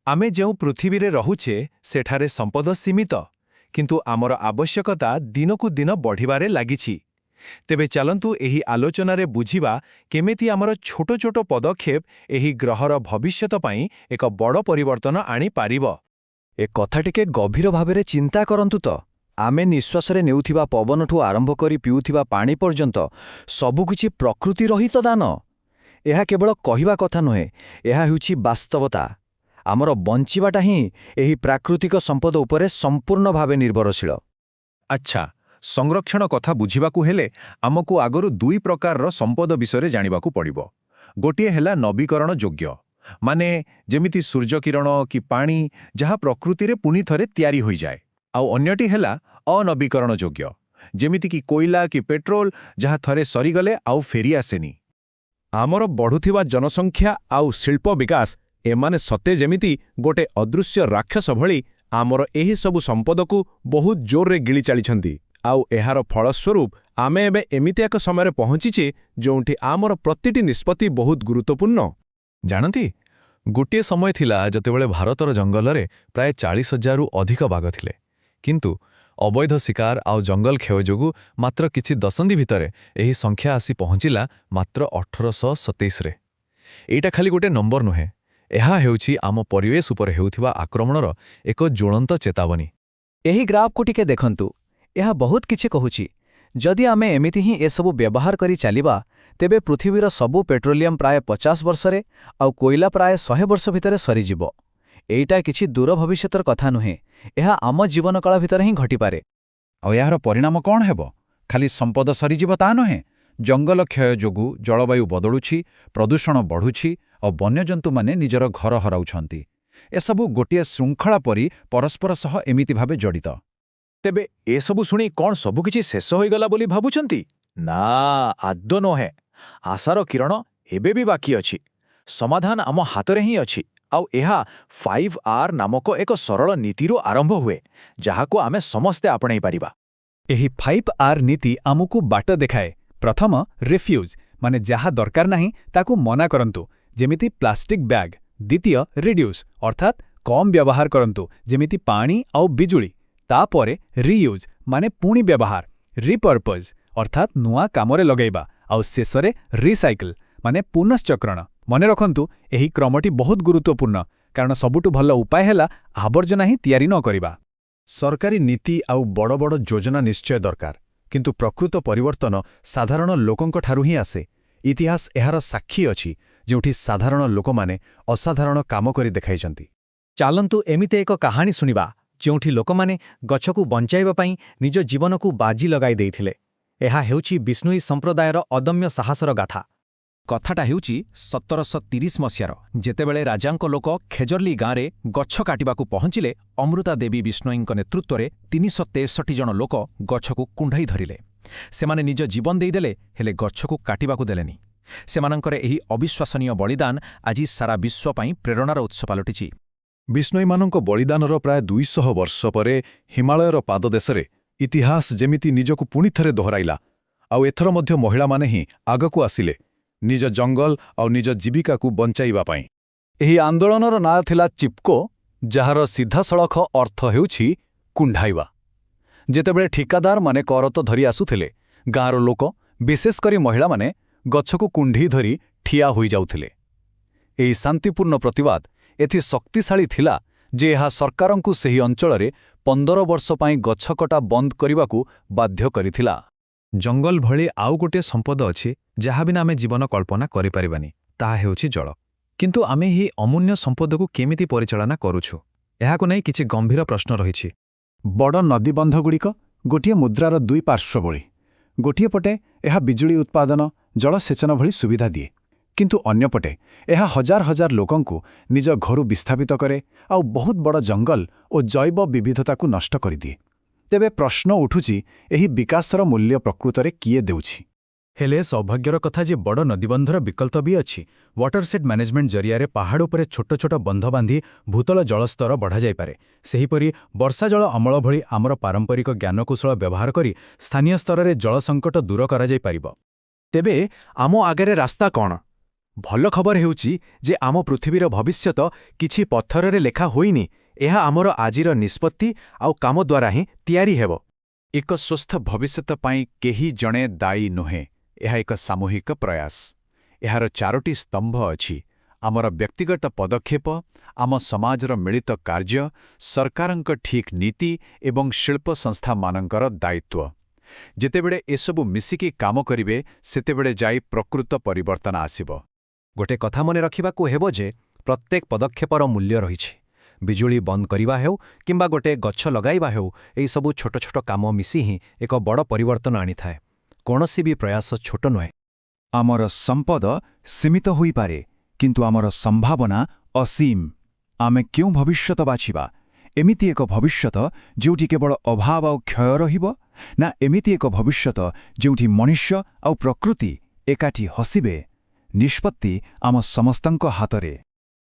ଆମେ ଯେଉଁ ପୃଥିବୀରେ ରହୁଛେ, ସେଠାରେ ସମ୍ପଦ ସୀମିତ, କିନ୍ତୁ ଆମର ଆବଶ୍ୟକତା ଦିନକୁ ଦିନ ବଢ଼ିବାରେ ଲାଗିଛି। ତେବେ ଚାଲନ୍ତୁ, ଏହି ଆଲୋଚନାରେ ବୁଝିବା କେମିତି ଆମର ଛୋଟ ଛୋଟ ପଦକ୍ଷେପ ଏହି ଗ୍ରହର ଭବିଷ୍ୟତ ପାଇଁ ଏକ ବଡ଼ ପରିବର୍ତ୍ତନ ଆଣିପାରିବ। ଏ କଥା ଟିକେ ଗଭୀର ଭାବରେ ଚିନ୍ତା କରନ୍ତୁ ତ। ଆମେ ନିଶ୍ୱାସରେ ନେଉଥିବା ପବନଠୁ ଆରମ୍ଭ କରି ପିଉଥିବା ପାଣି ପର୍ଯ୍ୟନ୍ତ ସବୁକିଛି ପ୍ରକୃତିର ହିଁ ତ ଦାନ। ଏହା କେବଳ କହିବା କଥା ନୁହେଁ, ଏହା ହେଉଛି ବାସ୍ତବତା। ଆମର ବଞ୍ଚିବାଟା ହିଁ ଏହି ପ୍ରାକୃତିକ ସମ୍ପଦ ଉପରେ ସମ୍ପୂର୍ଣ୍ଣ ଭାବେ ନିର୍ଭରଶୀଳ। ଆଚ୍ଛା, ସଂରକ୍ଷଣ କଥା ବୁଝିବାକୁ ହେଲେ ଆମକୁ ଆଗରୁ ଦୁଇ ପ୍ରକାରର ସମ୍ପଦ ବିଷୟରେ ଜାଣିବାକୁ ପଡ଼ିବ। ଗୋଟିଏ ହେଲା ନବୀକରଣ ଯୋଗ୍ୟ, ମାନେ ଯେମିତି ସୂର୍ଯ୍ୟକିରଣ କି ପାଣି, ଯାହା ପ୍ରକୃତିରେ ପୁଣି ଥରେ ତିଆରି ହୋଇଯାଏ। ଆଉ ଅନ୍ୟଟି ହେଲା ଅନବୀକରଣ ଯୋଗ୍ୟ, ଯେମିତିକି କୋଇଲା କି ପେଟ୍ରୋଲ, ଯାହା ଥରେ ସରିଗଲେ ଆଉ ଫେରି ଆସେନି। ଆମର ବଢ଼ୁଥିବା ଜନସଂଖ୍ୟା ଆଉ ଶିଳ୍ପ ବିକାଶ, ଏମାନେ ସତେ ଯେମିତି ଗୋଟେ ଅଦୃଶ୍ୟ ରାକ୍ଷସ ଭଳି ଆମର ଏହି ସବୁ ସମ୍ପଦକୁ ବହୁତ ଜୋରରେ ଗିଳି ଚାଲିଛନ୍ତି। ଆଉ ଏହାର ଫଳସ୍ୱରୂପ ଆମେ ଏବେ ଏମିତି ଏକ ସମୟରେ ପହଞ୍ଚିଛେ, ଯେଉଁଠି ଆମର ପ୍ରତିଟି ନିଷ୍ପତ୍ତି ବହୁତ ଗୁରୁତ୍ୱପୂର୍ଣ୍ଣ। ଜାଣନ୍ତି, ଗୋଟିଏ ସମୟ ଥିଲା ଯେତେବେଳେ ଭାରତର ଜଙ୍ଗଲରେ ପ୍ରାୟ 40,000ରୁ ଅଧିକ ବାଘ ଥିଲେ। କିନ୍ତୁ ଅବୈଧ ଶିକାର ଆଉ ଜଙ୍ଗଲ କ୍ଷୟ ଯୋଗୁଁ ମାତ୍ର କିଛି ଦଶନ୍ଧି ଭିତରେ ଏହି ସଂଖ୍ୟା ଆସି ପହଞ୍ଚିଲା ମାତ୍ର 1827ରେ। ଏଇଟା ଖାଲି ଗୋଟେ ନମ୍ବର ନୁହେଁ, ଏହା ହେଉଛି ଆମ ପରିବେଶ ଉପରେ ହେଉଥିବା ଆକ୍ରମଣର ଏକ ଜ୍ୱଳନ୍ତ ଚେତାବନୀ। ଏହି ଗ୍ରାଫକୁ ଟିକେ ଦେଖନ୍ତୁ। ଏହା ବହୁତ କିଛି କହୁଛି। ଯଦି ଆମେ ଏମିତି ହିଁ ଏସବୁ ବ୍ୟବହାର କରି ଚାଲିବା, ତେବେ ପୃଥିବୀର ସବୁ ପେଟ୍ରୋଲିୟମ ପ୍ରାୟ 50 ବର୍ଷରେ ଆଉ କୋଇଲା ପ୍ରାୟ 100 ବର୍ଷ ଭିତରେ ସରିଯିବ। ଏଇଟା କିଛି ଦୂର ଭବିଷ୍ୟତର କଥା ନୁହେଁ, ଏହା ଆମ ଜୀବନକାଳ ଭିତରେ ହିଁ ଘଟିପାରେ। ଆଉ ଏହାର ପରିଣାମ କ'ଣ ହେବ? ଖାଲି ସମ୍ପଦ ସରିଯିବ ତା ନୁହେଁ, ଜଙ୍ଗଲ କ୍ଷୟ ଯୋଗୁଁ ଜଳବାୟୁ ବଦଳୁଛି, ପ୍ରଦୂଷଣ ବଢ଼ୁଛି ଆଉ ବନ୍ୟଜନ୍ତୁମାନେ ନିଜର ଘର ହରାଉଛନ୍ତି। ଏସବୁ ଗୋଟିଏ ଶୃଙ୍ଖଳା ପରି ପରସ୍ପର ସହ ଏମିତି ଭାବେ ଜଡ଼ିତ। ତେବେ ଏସବୁ ଶୁଣି କ'ଣ ସବୁକିଛି ଶେଷ ହୋଇଗଲା ବୋଲି ଭାବୁଛନ୍ତି? ନା, ଆଦୌ ନୁହେଁ। ଆଶାର କିରଣ ଏବେ ବି ବାକି ଅଛି। ସମାଧାନ ଆମ ହାତରେ ହିଁ ଅଛି। ଆଉ ଏହା 5R ନାମକ ଏକ ସରଳ ନୀତିରୁ ଆରମ୍ଭ ହୁଏ, ଯାହାକୁ ଆମେ ସମସ୍ତେ ଆପଣେଇ ପାରିବା। ଏହି 5R ନୀତି ଆମକୁ ବାଟ ଦେଖାଏ। ପ୍ରଥମ, ରିଫ୍ୟୁଜ୍, ମାନେ ଯାହା ଦରକାର ନାହିଁ ତାକୁ ମନା କରନ୍ତୁ, ଯେମିତି ପ୍ଲାଷ୍ଟିକ୍ ବ୍ୟାଗ୍। ଦ୍ୱିତୀୟ, ରିଡ୍ୟୁସ୍, ଅର୍ଥାତ୍ କମ୍ ବ୍ୟବହାର କରନ୍ତୁ, ଯେମିତି ପାଣି ଆଉ ବିଜୁଳି। ତାପରେ ରିୟୁଜ୍, ମାନେ ପୁଣି ବ୍ୟବହାର, ରିପର୍ପଜ୍, ଅର୍ଥାତ୍ ନୂଆ କାମରେ ଲଗାଇବା, ଆଉ ଶେଷରେ ରିସାଇକଲ୍, ମାନେ ପୁନଶ୍ଚକ୍ରଣ। ମନେ ରଖନ୍ତୁ, ଏହି କ୍ରମଟି ବହୁତ ଗୁରୁତ୍ୱପୂର୍ଣ୍ଣ, କାରଣ ସବୁଠୁ ଭଲ ଉପାୟ ହେଲା ଆବର୍ଜନା ହିଁ ତିଆରି ନ କରିବା। ସରକାରୀ ନୀତି ଆଉ ବଡ଼ ବଡ଼ ଯୋଜନା ନିଶ୍ଚୟ ଦରକାର, କିନ୍ତୁ ପ୍ରକୃତ ପରିବର୍ତ୍ତନ ସାଧାରଣ ଲୋକଙ୍କଠାରୁ ହିଁ ଆସେ। ଇତିହାସ ଏହାର ସାକ୍ଷୀ ଅଛି, ଯେଉଁଠି ସାଧାରଣ ଲୋକମାନେ ଅସାଧାରଣ କାମ କରି ଦେଖାଇଛନ୍ତି। ଚାଲନ୍ତୁ, ଏମିତି ଏକ କାହାଣୀ ଶୁଣିବା, ଯେଉଁଠି ଲୋକମାନେ ଗଛକୁ ବଞ୍ଚାଇବା ପାଇଁ ନିଜ ଜୀବନକୁ ବାଜି ଲଗାଇ ଦେଇଥିଲେ। ଏହା ହେଉଛି ବିଷ୍ଣୋଇ ସମ୍ପ୍ରଦାୟର ଅଦମ୍ୟ ସାହସର ଗାଥା। କଥାଟା ହେଉଛି 1730 ମସିହାର, ଯେତେବେଳେ ରାଜାଙ୍କ ଲୋକ ଖେଜର୍ଲି ଗାଁରେ ଗଛ କାଟିବାକୁ ପହଞ୍ଚିଲେ। ଅମୃତା ଦେବୀ ବିଷ୍ଣୋଇଙ୍କ ନେତୃତ୍ୱରେ 363 ଜଣ ଲୋକ ଗଛକୁ କୁଣ୍ଢାଇ ଧରିଲେ। ସେମାନେ ନିଜ ଜୀବନ ଦେଇଦେଲେ, ହେଲେ ଗଛକୁ କାଟିବାକୁ ଦେଲେନି। ସେମାନଙ୍କର ଏହି ଅବିଶ୍ୱସନୀୟ ବଳିଦାନ ଆଜି ସାରା ବିଶ୍ୱ ପାଇଁ ପ୍ରେରଣାର ଉତ୍ସ ପାଲଟିଛି। ବିଷ୍ଣୋଇମାନଙ୍କ ବଳିଦାନର ପ୍ରାୟ 200 ବର୍ଷ ପରେ ହିମାଳୟର ପାଦଦେଶରେ ଇତିହାସ ଯେମିତି ନିଜକୁ ପୁଣିଥରେ ଦୋହରାଇଲା। ଆଉ ଏଥର ମଧ୍ୟ ମହିଳାମାନେ ହିଁ ଆଗକୁ ଆସିଲେ, ନିଜ ଜଙ୍ଗଲ ଆଉ ନିଜ ଜୀବିକାକୁ ବଞ୍ଚାଇବା ପାଇଁ। ଏହି ଆନ୍ଦୋଳନର ନାଁ ଥିଲା ଚିପ୍କୋ, ଯାହାର ସିଧାସଳଖ ଅର୍ଥ ହେଉଛି କୁଣ୍ଢାଇବା। ଯେତେବେଳେ ଠିକାଦାରମାନେ କରତ ଧରି ଆସୁଥିଲେ, ଗାଁର ଲୋକ, ବିଶେଷ କରି ମହିଳାମାନେ, ଗଛକୁ କୁଣ୍ଢେଇ ଧରି ଠିଆ ହୋଇଯାଉଥିଲେ। ଏହି ଶାନ୍ତିପୂର୍ଣ୍ଣ ପ୍ରତିବାଦ ଏତେ ଶକ୍ତିଶାଳୀ ଥିଲା ଯେ ଏହା ସରକାରଙ୍କୁ ସେହି ଅଞ୍ଚଳରେ 15 ବର୍ଷ ପାଇଁ ଗଛକଟା ବନ୍ଦ କରିବାକୁ ବାଧ୍ୟ କରିଥିଲା। ଜଙ୍ଗଲ ଭଳି ଆଉ ଗୋଟିଏ ସମ୍ପଦ ଅଛି, ଯାହା ବିନା ଆମେ ଜୀବନ କଳ୍ପନା କରିପାରିବାନି। ତାହା ହେଉଛି ଜଳ। କିନ୍ତୁ ଆମେ ଏହି ଅମୂଲ୍ୟ ସମ୍ପଦକୁ କେମିତି ପରିଚାଳନା କରୁଛୁ, ଏହାକୁ ନେଇ କିଛି ଗମ୍ଭୀର ପ୍ରଶ୍ନ ରହିଛି। ବଡ଼ ନଦୀବନ୍ଧଗୁଡ଼ିକ ଗୋଟିଏ ମୁଦ୍ରାର ଦୁଇ ପାର୍ଶ୍ୱ ଭଳି। ଗୋଟିଏ ପଟେ ଏହା ବିଜୁଳି ଉତ୍ପାଦନ, ଜଳସେଚନ ଭଳି ସୁବିଧା ଦିଏ, କିନ୍ତୁ ଅନ୍ୟପଟେ ଏହା ହଜାର ହଜାର ଲୋକଙ୍କୁ ନିଜ ଘରୁ ବିସ୍ଥାପିତ କରେ ଆଉ ବହୁତ ବଡ଼ ଜଙ୍ଗଲ ଓ ଜୈବ ବିବିଧତାକୁ ନଷ୍ଟ କରିଦିଏ। ତେବେ ପ୍ରଶ୍ନ ଉଠୁଛି, ଏହି ବିକାଶର ମୂଲ୍ୟ ପ୍ରକୃତରେ କିଏ ଦେଉଛି? ହେଲେ ସୌଭାଗ୍ୟର କଥା ଯେ ବଡ଼ ନଦୀବନ୍ଧର ବିକଳ୍ପ ବି ଅଛି। ୱାଟରସେଡ୍ ମ୍ୟାନେଜମେଣ୍ଟ ଜରିଆରେ ପାହାଡ଼ ଉପରେ ଛୋଟ ଛୋଟ ବନ୍ଧ ବାନ୍ଧି ଭୂତଳ ଜଳସ୍ତର ବଢ଼ାଯାଇପାରେ। ସେହିପରି ବର୍ଷା ଜଳ ଅମଳ ଭଳି ଆମର ପାରମ୍ପରିକ ଜ୍ଞାନକୌଶଳ ବ୍ୟବହାର କରି ସ୍ଥାନୀୟ ସ୍ତରରେ ଜଳ ସଙ୍କଟ ଦୂର କରାଯାଇପାରିବ। ତେବେ ଆମ ଆଗରେ ରାସ୍ତା କ'ଣ? ଭଲ ଖବର ହେଉଛି ଯେ ଆମ ପୃଥିବୀର ଭବିଷ୍ୟତ କିଛି ପଥରରେ ଲେଖା ହୋଇନି, ଏହା ଆମର ଆଜିର ନିଷ୍ପତ୍ତି ଆଉ କାମ ଦ୍ୱାରା ହିଁ ତିଆରି ହେବ। ଏକ ସୁସ୍ଥ ଭବିଷ୍ୟତ ପାଇଁ କେହି ଜଣେ ଦାୟୀ ନୁହେଁ, ଏହା ଏକ ସାମୂହିକ ପ୍ରୟାସ। ଏହାର ଚାରୋଟି ସ୍ତମ୍ଭ ଅଛି, ଆମର ବ୍ୟକ୍ତିଗତ ପଦକ୍ଷେପ, ଆମ ସମାଜର ମିଳିତ କାର୍ଯ୍ୟ, ସରକାରଙ୍କ ଠିକ୍ ନୀତି ଏବଂ ଶିଳ୍ପ ସଂସ୍ଥାମାନଙ୍କର ଦାୟିତ୍ୱ। ଯେତେବେଳେ ଏସବୁ ମିଶିକି କାମ କରିବେ, ସେତେବେଳେ ଯାଇ ପ୍ରକୃତ ପରିବର୍ତ୍ତନ ଆସିବ। ଗୋଟେ କଥା ମନେ ରଖିବାକୁ ହେବ ଯେ ପ୍ରତ୍ୟେକ ପଦକ୍ଷେପର ମୂଲ୍ୟ ରହିଛି। ବିଜୁଳି ବନ୍ଦ କରିବା ହେଉ କିମ୍ବା ଗୋଟେ ଗଛ ଲଗାଇବା ହେଉ, ଏହିସବୁ ଛୋଟ ଛୋଟ କାମ ମିଶି ହିଁ ଏକ ବଡ଼ ପରିବର୍ତ୍ତନ ଆଣିଥାଏ। କୌଣସି ବି ପ୍ରୟାସ ଛୋଟ ନୁହେଁ। ଆମର ସମ୍ପଦ ସୀମିତ ହୋଇପାରେ, କିନ୍ତୁ ଆମର ସମ୍ଭାବନା ଅସୀମ। ଆମେ କେଉଁ ଭବିଷ୍ୟତ ବାଛିବା? ଏମିତି ଏକ ଭବିଷ୍ୟତ ଯେଉଁଠି କେବଳ ଅଭାବ ଆଉ କ୍ଷୟ ରହିବ, ନା ଏମିତି ଏକ ଭବିଷ୍ୟତ ଯେଉଁଠି ମଣିଷ ଆଉ ପ୍ରକୃତି ଏକାଠି ହସିବେ? ନିଷ୍ପତ୍ତି ଆମ ସମସ୍ତଙ୍କ ହାତରେ।